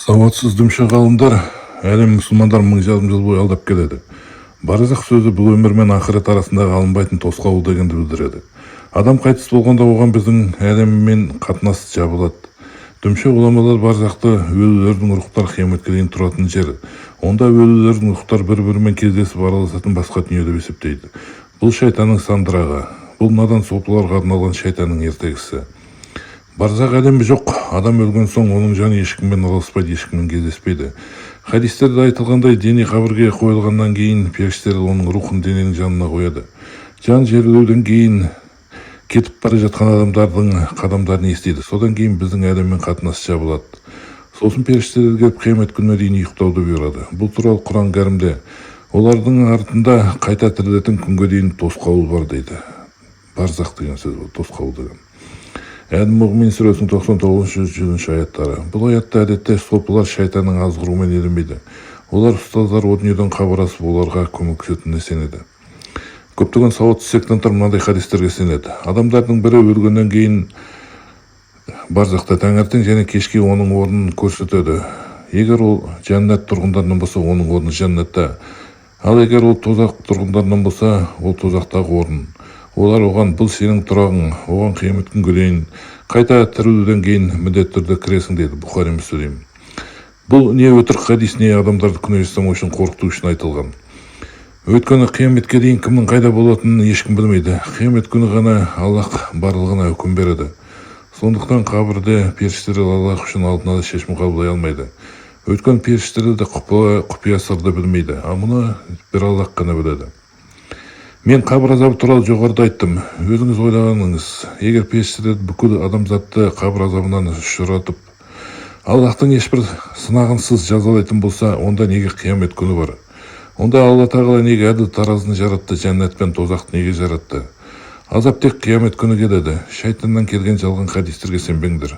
Сауатсыз дүмше ғалымдар әлем мұсылмандарын 1500 жыл бойы алдап келеді. Барзақ сөзі бұл өмір мен ақырет арасындағы алынбайтын тосқауыл дегенді білдіреді. Адам қайтыс болғанда, оған біздің әлеммен қатынас жабылады. Дүмше ғұламалар барзақты өлілердің рухтар қияметке дейін тұратын жер, онда өлілердің рухтар бір-бірімен кездесіп араласатын басқа дүние деп есептейді. Бұл шайтанның сандырағы. Бұл надан сопыларға арналған шайтанның ертегісі. Барзақ әлемі жоқ. Адам өлген соң, оның жаны ешкіммен араласпайды, ешкіммен кездеспейді. Хадистерде айтылғандай, дене қабірге қойылғаннан кейін, періштелер оның рухын дененің жанына қояды. Жан жерлеуден кейін кетіп бара жатқан адамдардың қадамдарын естиді. Содан кейін біздің әлеммен қатынас жабылады. Сосын періштелер келіп, қиямет күніне дейін ұйықтауды бұйырады. Бұл туралы Құран Кәрімде: «Олардың артында қайта тірілетін күнге дейін тосқауыл бар», – дейді. Барзақ деген сөз бұл тосқауыл деген. Әл Мұғмин сүресінің 99-, 100-ші аяттары. Бұл аятты әдетте сопылар шайтанның азғыруымен елемейді. Олар ұстаздар о дүниеден хабар асып, оларға көмектесетініне сенеді. Көптеген сауатсыз сектанттар мынандай хадистерге сенеді: адамдардың бірі өлгеннен кейін барзақта таңертең және кешке оның орнын көрсетеді. Егер ол жәннат тұрғындарынан болса, оның орны жәннатта, ал егер ол тозақ тұрғындарынан болса, ол тозақтағы орын. Олар оған: «Бұл сенің тұрағың, оған қиямет күнге дейін, қайта тірілуден кейін міндетті түрде кіресің», – дейді. Бұхари, Мүслим. Бұл не өтірік хадис, не адамдарды күнә жасамау үшін, қорқыту үшін айтылған. Өйткені қияметке дейін кімнің қайда болатынын ешкім білмейді. Қиямет күні ғана Аллах барлығына үкім береді. Сондықтан қабірде періштелер Аллах үшін алдын ала шешім қабылдай алмайды. Өйткені періштелер де құпия сырды білмейді, ал мұны бір Аллах қана біледі. Мен қабір азабы туралы жоғарыда айттым. Өзіңіз ойлағаныңыз: егер періштелер бүкіл адамзатты қабір азабынан ұшыратып, Аллахтың ешбір сынағынсыз жазалайтын болса, онда неге қиямет күні бар? Онда Алла Тағала неге әділ таразыны жаратты, жәннат пен тозақты неге жаратты? Азап тек қиямет күні келеді. Шайтаннан келген жалған хадистерге сенбеңдер.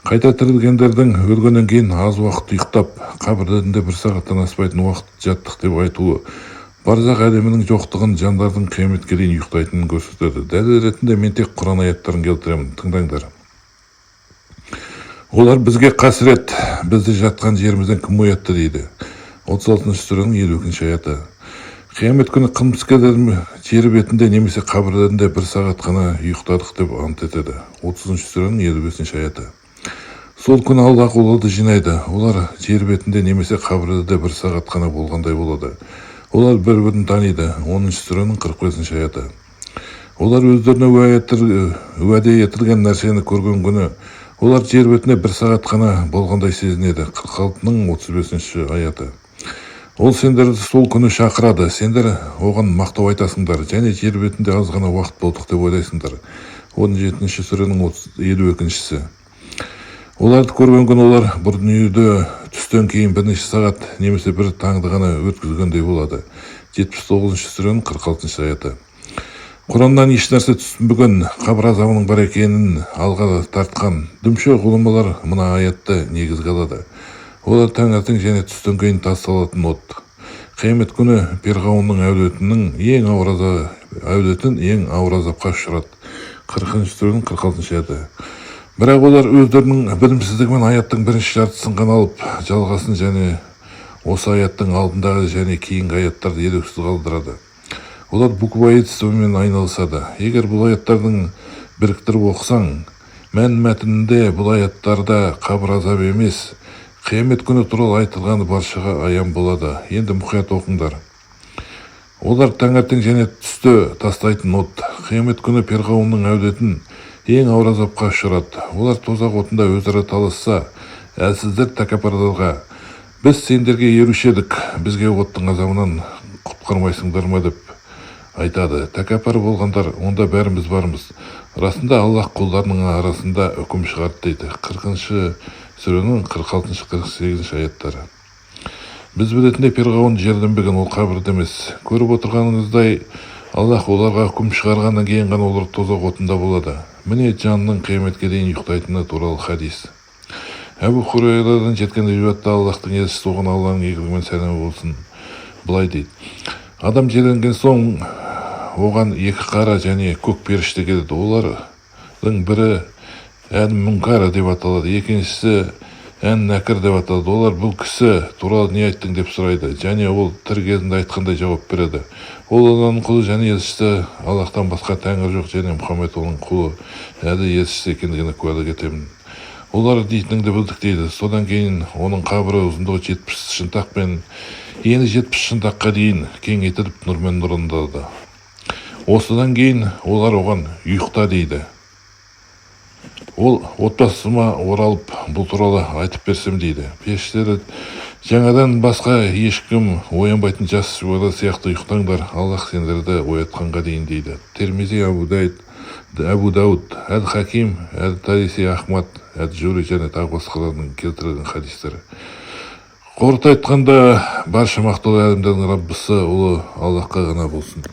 Қайта тірілгендердің өлгеннен кейін аз уақыт ұйықтап, қабірлерінде бір сағаттан аспайтын уақыт жаттық деп айтуы барзақ әлемінің жоқтығын, жандардың қияметке дейін ұйықтайтынын көрсетеді. Дәлел ретінде мен тек Құран аяттарын келтіремін. Тыңдаңдар: «Олар: „Бізге қасірет! Бізді жатқан жерімізден кім оятты?“ – дейді». 36-сүренің 52-аяты. Қиямет күні қылмыскерлер жер бетінде немесе қабірлерінде бір сағат қана ұйықтадық деп ант етеді. 30-сүренің 55-аяты. Сол күні Аллах оларды жинайды. Олар жер бетінде немесе қабірлерде бір сағат қана болғандай болады. Олар бір бірін таниды. 10-сүренің 45-аяты. Олар өздеріне уәде етілген нәрсені көрген күні, олар жер бетінде бір сағат қана болғандай сезінеді. 46-ның 35-аяты. Ол сендерді сол күні шақырады, сендер оған мақтау айтасыңдар және жер бетінде аз ғана уақыт болдық деп ойлайсыңдар. 17-сүренің 52-шісі. Оларды көрген күні олар бұл дүниеде түстен кейін бірнеше сағат немесе бір таңды ғана өткізгендей болады. 79-сүренің 46-аяты. Құраннан ешнәрсе түсінбеген, қабір азабының бар екенін алға тартқан дүмше ғұламалар мына аятты негізге алады: «Олар таңертең және түстен кейін тасталатын от». Қиямет күні Перғауынның әулетінің ең ауыр әулетін ең ауыр азапқа ұшырады. 40-сүренің 46-аяты. Бірақ олар өздерінің білімсіздігімен аяттың бірінші жартысын ғана алып, жалғасын және осы аяттың алдындағы және кейінгі аяттарды елеусіз қалдырады. Олар буквоедствомен айналысады. Егер бұл аяттардың біріктіріп оқысаң, мән мәтінінде бұл аяттарда қабір азабы емес, қиямет күні туралы айтылғаны баршаға аян болады. Енді мұқият оқыңдар: «Олар таңертең және түсте тастайтын от». Қиямет күні Перғауынның әулетін ең ауыр азапқа ұшырады. Олар тозақ отында өзара таласса, әлсіздер тәкаппарларға: «Біз сендерге еруші едік, бізге оттың азабынан құтқармайсыңдар ма?» – деп айтады. Тәкаппар болғандар: «Онда бәріміз бармыз. Расында, Аллах құлдарының арасында үкім шығарды», – дейді. 40-сүренің 46, 48-аяттары. Біз білетіндей, Перғауын жерленбеген, ол қабірде емес. Көріп отырғаныңыздай, Аллах оларға үкім шығарғаннан кейін ғана олар тозақ отында болады. Міне, жанның қияметке дейін ұйықтайтыны туралы хадис. Әбу Хурайрадан жеткен риуаятта Аллахтың елшісі, оған Алланың игілігі мен сәлемі болсын, былай дейді: «Адам жерленген соң, оған екі қара және көк періште келеді. Олардың бірі Әл Мүнкар деп аталады, екіншісі Ән-Нәкір деп аталады. Олар: «Бұл кісі туралы не айттың?» – деп сұрайды және ол тірі кезінде айтқандай жауап береді: «Ол Алланың құлы және елшісі. Аллахтан басқа тәңір жоқ және Мұхаммед оның құлы әрі елшісі екендігіне куәлік етемін». Олар: «Дейтініңді білдік», – дейді. Содан кейін оның қабірі ұзындығы 70 шынтақ пен ені 70 шынтаққа дейін кеңейтіліп, нұрмен нұрландырылады. Осыдан кейін олар оған: «Ұйықта», – дейді. Ол: «Отбасыма оралып, бұл туралы айтып берсем», – дейді. Періштелер: «Жаңадан басқа ешкім оянбайтын жас бала сияқты ұйықтаңдар, Аллах сендерді оятқанға дейін», – дейді. Термизи, Әбу Дауд, Әл Хаким, Әл Тариси, Ахмад, Әл Жури және тағы басқаларының келтірген хадистері. Қорыта айтқанда, барша мақтау әлемдердің Раббысы, ұлы Аллахқа ғана болсын.